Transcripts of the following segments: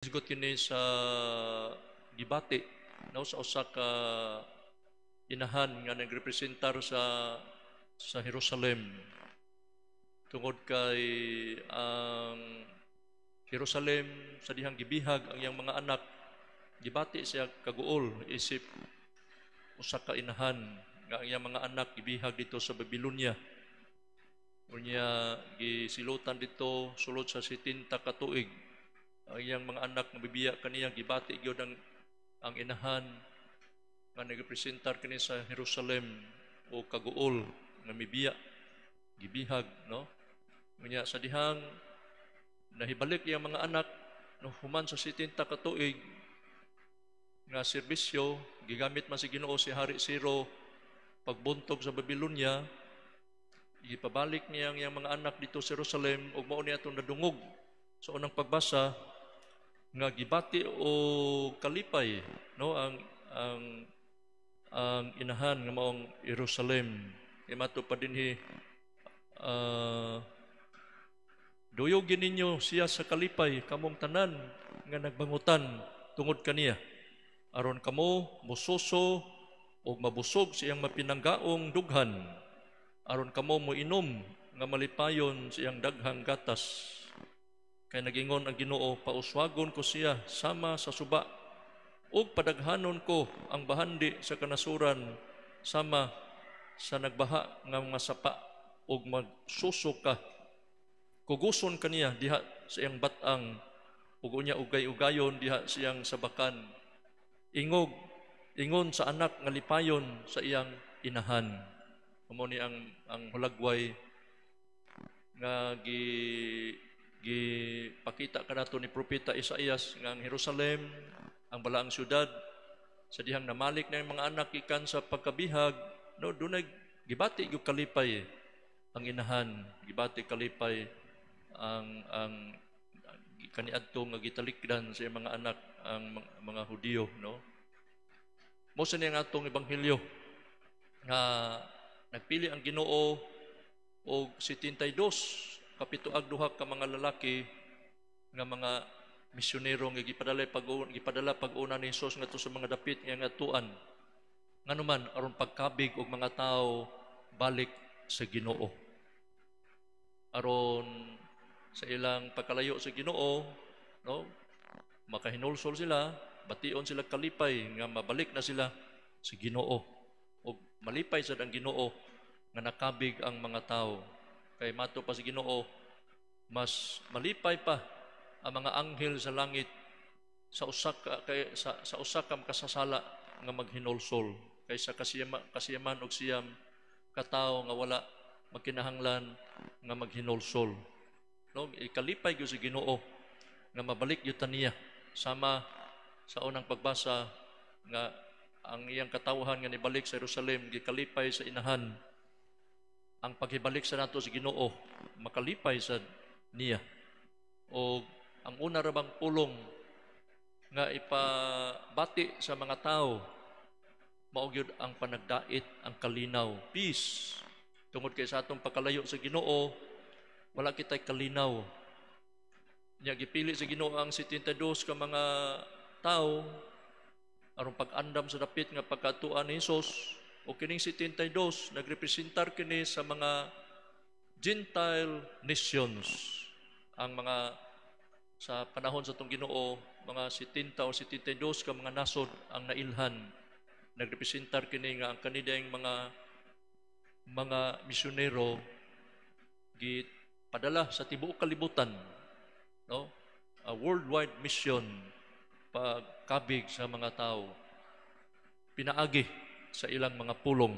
Hisgot kini sa gibati, no, sa usa ka inahan nga nagrepresentar sa Jerusalem, tungod kay ang Jerusalem, sa dihang gibihag ang iyang mga anak, gibati siya kaguol isip usa ka inahan nga ang iyang mga anak gibihag dito sa Babylonia. Unya gisilutan dito sulod sa 70 ka tuig ang iyang mga anak nga bibiya kaniya. Gibati gyud ang inahan nga nagrepresentar kini sa Jerusalem o kaguol nga mibiya, gibihag, no? Unya sa dihang nahibalik iyang mga anak, no, human sa 70 ka tuig nga serbisyo, gigamit man si Ginoo si Hari Ciro pagbuntog sa Babylonia. Ipabalik niya ang iyang mga anak dito sa Jerusalem ug mao niya atong nadungog sa unang pagbasa nga gibati o kalipay, no, ang inahan nga maong Jerusalem. Kay mato pa dinhi, "Duyogin ninyo siya sa kalipay, kamong tanan nga nagbangutan tungod kaniya, aron kamo mususo ug mabusog sa iyang mapinanggaong dughan, aron kamo moinom nga malipayon sa iyang daghang gatas. Kay nagingon ang Ginoo, pauswagon ko siya sama sa suba ug padaghanon ko ang bahandi sa kanasuran sama sa nagbaha nga mga sapa, ug magsuso ka. Kuguson kaniya diha sa iyang bat-ang ug unya ugay-ugayon diha sa iyang sabakan. Ingog ingon sa anak nga lipayon sa iyang inahan." Mao ni ang hulagway nga gipakita kanato ni Propeta Isaias nga ang Jerusalem, ang balaang syudad, sa dihang namalik na yung mga anak gikan sa pagkabihag, no, dunay gibati gyud kalipay ang inahan, gibati kalipay ang kaniadto nga gitalikdan sa iyang mga anak, ang mga Hudiyo, no? Mao sa niya ang atong ebanghelyo nga nagpili ang Ginoo og 72 kapitoag duha ka mga lalaki nga mga misyonero nga gipadala pag-una ni Hesus ngadto sa mga dapit nga ngatuan. Nganuman? Aron pagkabig og mga tawo balik sa Ginoo, aron sa ilang pagkalayo sa Ginoo, no, makahinulsol sila, bation sila kalipay nga mabalik na sila sa Ginoo, ug malipay sad ang Ginoo nga nakabig ang mga tao. Kay mato pa sa Ginoo, mas malipay pa ang mga anghel sa langit sa usa ka kay, sa usa ka makasasala nga maghinulsol kaysa kasiyaman og siyam ka tawo nga wala magkinahanglan nga maghinulsol, no? Ikalipay gyud sa Ginoo nga mabalik gyud ta niya, sama sa unang pagbasa nga ang iyang katawhan nga nibalik sa Jerusalem gikalipay sa inahan. Ang paghibalik sa nato sa Ginoo, makalipay sa niya. O ang una ra bang pulong nga ipabati sa mga tao, mao gyud ang panagdait, ang kalinaw, peace, tungod kay sa atong pagkalayo sa Ginoo, wala kitay kalinaw. Nya gipili sa Ginoo ang 72 ka mga tao aron pag-andam sa dapit nga pagkatuan ni Hesus, o kining 72 nagrepresentar kini sa mga Gentile nations. Ang mga sa panahon sa atong Ginoo, mga 70 o 72 ka mga nasod ang nailhan. Nagrepresentar kini nga ang kanidang mga misyonero gipadala sa tibuok kalibutan, no, a worldwide mission, pagkabig sa mga tao pinaagi sa ilang mga pulong,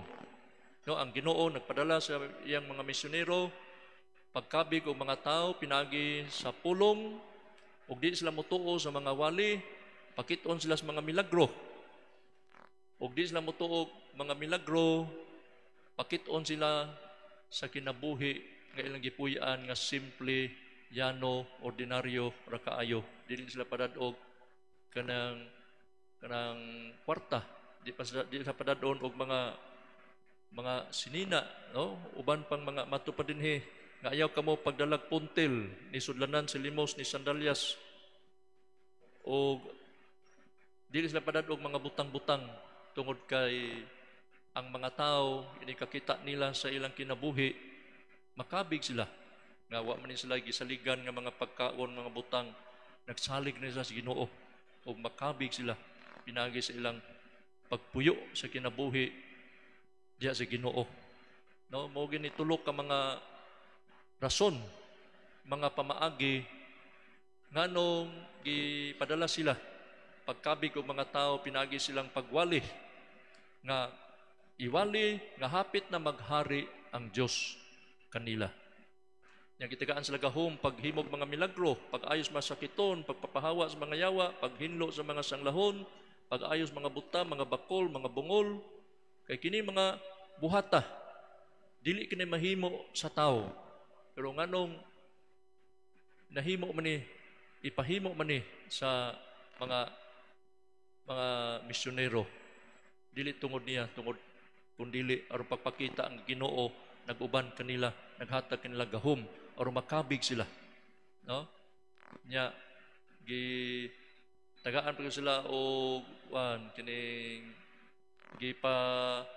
no? Ang Ginoo nagpadala sa iyang mga misyonero pagkabig og mga tao pinaagi sa pulong, ug di sila motuo sa mga wali, pakit-on sila sa mga milagro. Ug di sila motuo mga milagro, pakit-on sila sa kinabuhi nga ilang gipuy-an nga simple, yano, ordinaryo ra kaayo. Dili sila padad-og kanang kwarta, di sila padad-on og mga sinina, no, uban pang mga mato pa dinhi nga ayaw kamo pagdalag puntil, ni sudlanan si limos, ni sandalyas. O dili sila padad-og mga butang-butang tungod kay ang mga tao ini kakita nila sa ilang kinabuhi, makabig sila nga wa man ni sila gisaligan nga mga pagkaon, mga butang. Nagsalig na sila sa Ginoo ug makabig sila pinaagi sa ilang pagpuyo sa kinabuhi diha sa Ginoo, no? Mao gini tulo ka mga rason, mga pamaagi, nganong gipadala sila pagkabig og mga tao pinaagi silang pagwali nga iwali nga hapit na maghari ang Dios kanila. Nya gitagaan sila gahom paghimog mga milagro, pag-ayos masakiton, pagpapahawa sa mga yawa, paghinlo sa mga sanglahon, pag-ayos mga buta, mga bakol, mga bungol. Kay kini mga buhata dili kini mahimo sa tao. Pero nganong nahimo man ni, ipahimo man ni sa mga misyonero, dili tungod niya, tungod kundili aron pagpakita ang Ginoo nag-uban kanila, naghatag kanila gahom aron makabig sila, no? Nya gi tagaan pa sila og wan kining gipasabot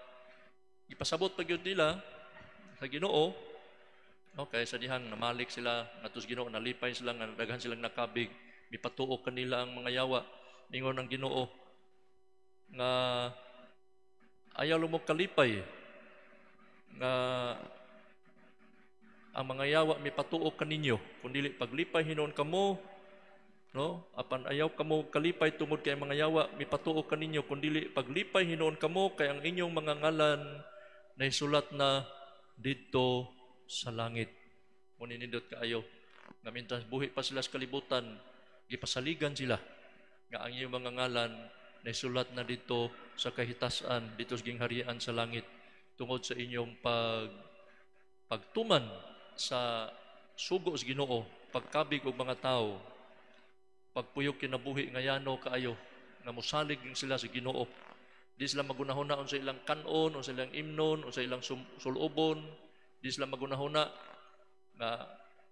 pa gyud nila sa Ginoo, no? Kay sa dihang namalik sila ngadto sa Ginoo, nalipay sila nga daghan silang nakabig, mipatuo kanila ang mga yawa. Ingon ang Ginoo nga ayaw mo kalipay nga ang mga yawa mipatuo kaninyo, kundi paglipay hinuon kamo, no? Apan ayaw kamo kalipay tungod kay ang mga yawa mipatuo kaninyo, kundi paglipay hinuon kamo kay ang inyong mga ngalan naisulat na didto sa langit. Mo nindot kaayo nga mintras buhi pa sila sa kalibutan, gipasaligan sila nga ang inyong mga ngalan naisulat na dito sa kahitasan, dito sa gingharian sa langit, tungod sa inyong pagtuman sa sugo sa Ginoo, pagkabig og mga tao, pagpuyok kinabuhi nga yano kaayo nga mosalig sila sa Ginoo. Di sila magunahuna unsa ilang kan-on, unsa ilang imnon, unsa ilang sulobon. Di sila magunahuna nga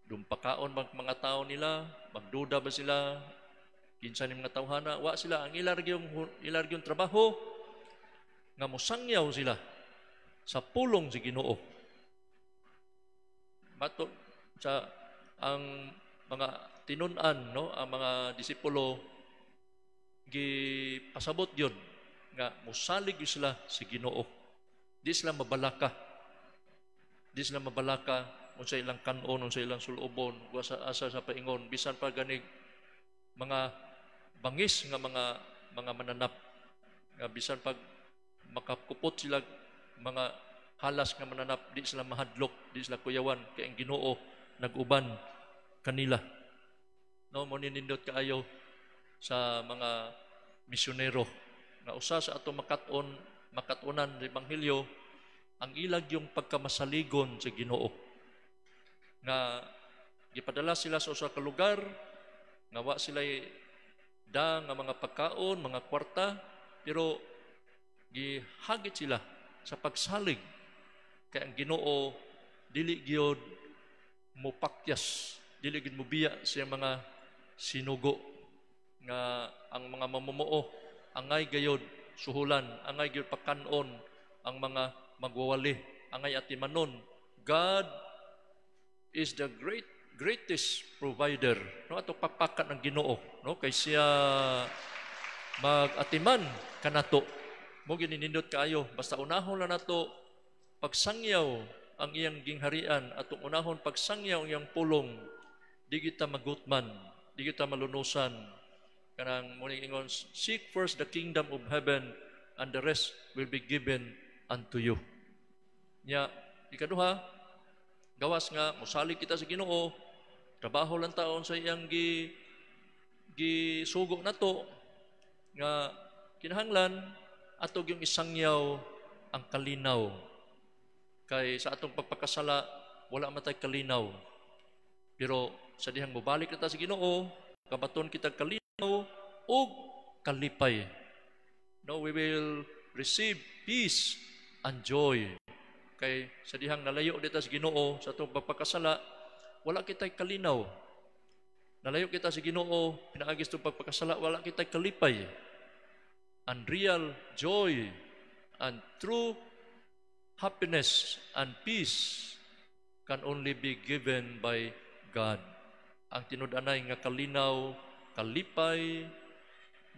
dumpakaon mga tao nila, magduda ba sila, kinsa ni mga tawhana. Wa sila, ang ilar yung trabaho nga mosangyaw sila sa pulong sa Ginoo. Mato sa ang mga tinun-an, no, ang mga disipulo gipasabot yun nga mosalig gyud sila sa Ginoo. Di sila mabalaka. Di sila mabalaka unsa ilang kan-on, unsa ilang sulobon, wa sa asa sa paingon, bisan pa ganig mga bangis nga mga mananap, nga bisan pag makakupot sila mga halas nga mananap, di sila mahadlok, di sila kuyawan kay ang Ginoo nag-uban kanila, no? Mo nindot kaayo sa mga misyonero nga usa sa ato makat-onan sa ebanghelyo ang ilag yung pagkamasaligon sa Ginoo, nga gipadala sila sa usa ka lugar nga wa sila da nga mga pagkaon, mga kwarta, pero gihagit sila sa pagsalig kay ang Ginoo dili gyud mopakyas, dili gyud mobiya sa mga sinugo, nga ang mga mamumuo angay gayod suhulan, angay gyud pakanon ang mga magwawali, angay atimanon. God is the greatest provider, no? Ato pakpakan ang Ginoo, no? Kay siya magatiman kanato. Mo gininindot kaayo basta unahon lang nato pagsangyaw ang iyang gingharian, atong unahon pagsangyaw ang iyang pulong, di kita magutman, di kita malunusan. Kanang muning ingon, "Seek first the kingdom of heaven and the rest will be given unto you." Nya ikaduha, gawas nga mosalig kita sa Ginoo, trabaho lang taon sa iyang gisugo nato, nga kinahanglan ato yung isangyaw ang kalinaw, kay sa atong pagpakasala wala man tay kalinaw. Pero sa dihang mobalik kita sa Ginoo, kabaton kita kalinaw ug kalipay, no? We will receive peace and joy, kay sa dihang nalayo dita sa Ginoo sa atong pagpakasala, wala kitay kalinaw. Nalayo kita sa Ginoo, pinaagi sa pagpakasala, wala kita kalipay. And real joy and true happiness and peace can only be given by God. Ang tinud-anay nga kalinaw, kalipay,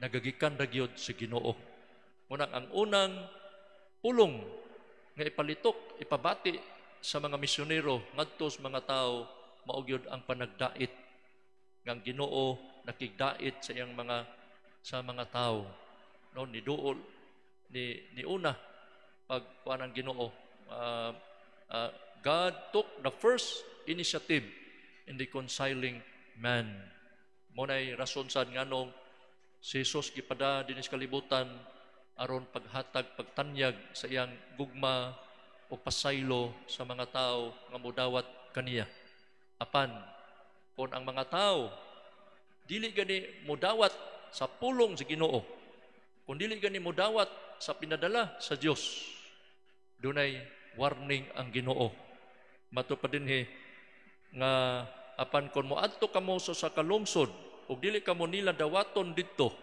nagagikan ra gyud sa Ginoo. Unang ang unang pulong nga ipalitok, ipabati sa mga misyonero ngadto sa mga tao, mao gyud ang panagdait nga ang Ginoo nakigdait sa iyang mga sa mga tao, no? Ni duol ni niuna pag kuan ang Ginoo, God took the first initiative in reconciling man. Mao nay rason sad nganong si Jesus gipada dinhi sa kalibutan aron paghatag, pagtanyag sa iyang gugma o pasaylo sa mga tao nga modawat kaniya. Apan kon ang mga tao dili gani modawat sa pulong sa Ginoo, kung dili gani modawat sa pinadala sa Dios, dunay warning ang Ginoo. Mato pa dinhi nga apan kon moadto kamo sa kalungsod ug dili kamo nila dawaton didto,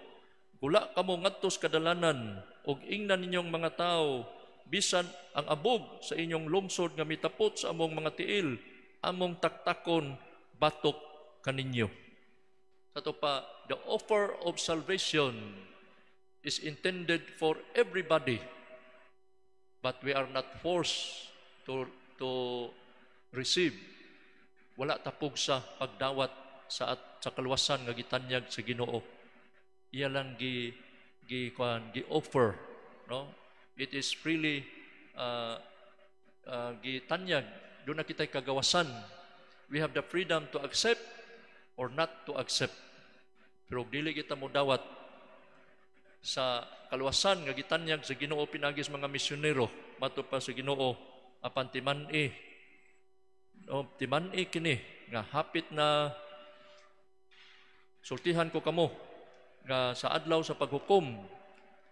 gula kamo ngadto sa kadalanan ug ingnan ninyong mga tao, bisan ang abog sa inyong lungsod nga mitapot sa among mga tiil, among taktakon batok kaninyo. Sa ato pa, the offer of salvation is intended for everybody, but we are not forced to receive. Wala ta pugsa pagdawat sa at sa kaluwasan nga gitanyag sa Ginoo. Iya lang gi gi kuan, gi offer, no? It is freely gitanyag. Duna kitay kagawasan. We have the freedom to accept or not to accept. Pero dili kita modawat sa kaluwasan nga gitanyag sa Ginoo pinaagi sa mga misyonero, mato pa sa Ginoo, apan timan-i, no, timan-i kini nga hapit na. Sultihan ko kamo nga sa adlaw sa paghukom,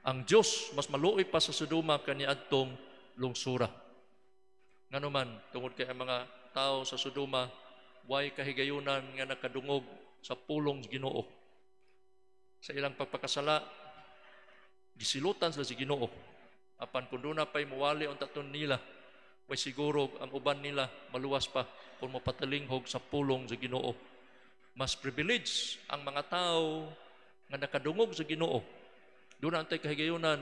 ang Dios mas maluoy pa sa Sodoma kaniadtong lungsura. Ngano man? Tungod kay ang mga tao sa Sodoma way kahigayunan nga nakadungog sa pulong sa Ginoo. Sa ilang pagpakasala, gisilutan sila sa Ginoo. Apan kung duna pa'y muwali unta to nila, way siguro ang uban nila maluwas pa kung mopatalinghog sa pulong sa Ginoo. Mas privilege ang mga tao nga nakadungog sa Ginoo. Duna antay kahigayunan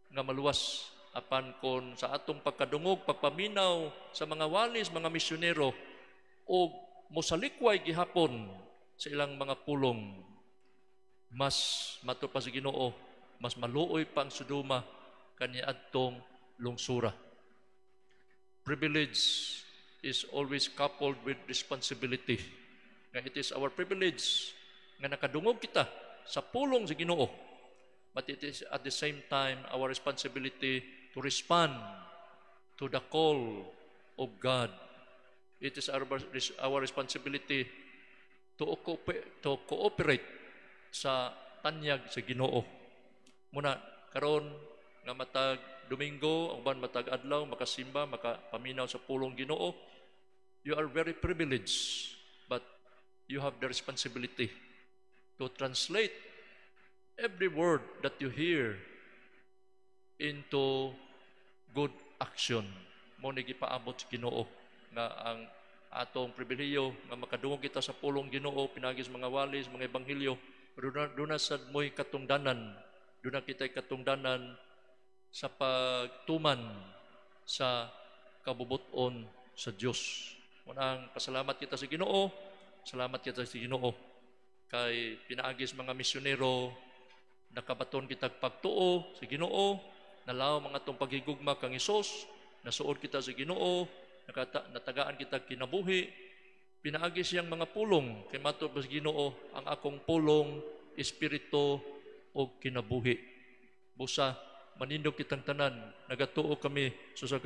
nga maluwas. Apan kon sa atong pagkadungog, pagpaminaw sa mga walis, mga misyonero, o mosalikway gihapon sa ilang mga pulong, mas mato pa sa Ginoo, mas maluoy pa ang Sodoma kaniadtong lungsura. Privilege is always coupled with responsibility. Nga it is our privilege nga nakadungog kita sa pulong sa Ginoo. But it is at the same time our responsibility to respond to the call of God. It is our responsibility to cooperate sa tanyag sa Ginoo. Muna karon nga matag Domingo, ang uban matag adlaw makasimba, makapaminaw sa pulong Ginoo, you are very privileged, but you have the responsibility to translate every word that you hear into good action. Mao ni gipaabot sa Ginoo nga ang atong pribilehiyo nga makadungog kita sa pulong Ginoo pinaagi sa mga walis, mga ebanghelyo, pero duna sad mo'y katungdanan. Duna kita'y katungdanan sa pagtuman sa kabubuton sa Dios. Unang pasalamat kita sa Ginoo, salamat kita sa Ginoo kay pinaagi sa mga misyonero nakabaton kita pagtuo sa Ginoo, nalawom ang atong paghigugma kang Hesus, nasuod kita sa Ginoo, natagaan kita kinabuhi pinaagi siyang mga pulong, kay matod pa sa Ginoo, ang akong pulong espiritu o kinabuhi. Busa manindog kitang tanan, nagatuo kami sa sa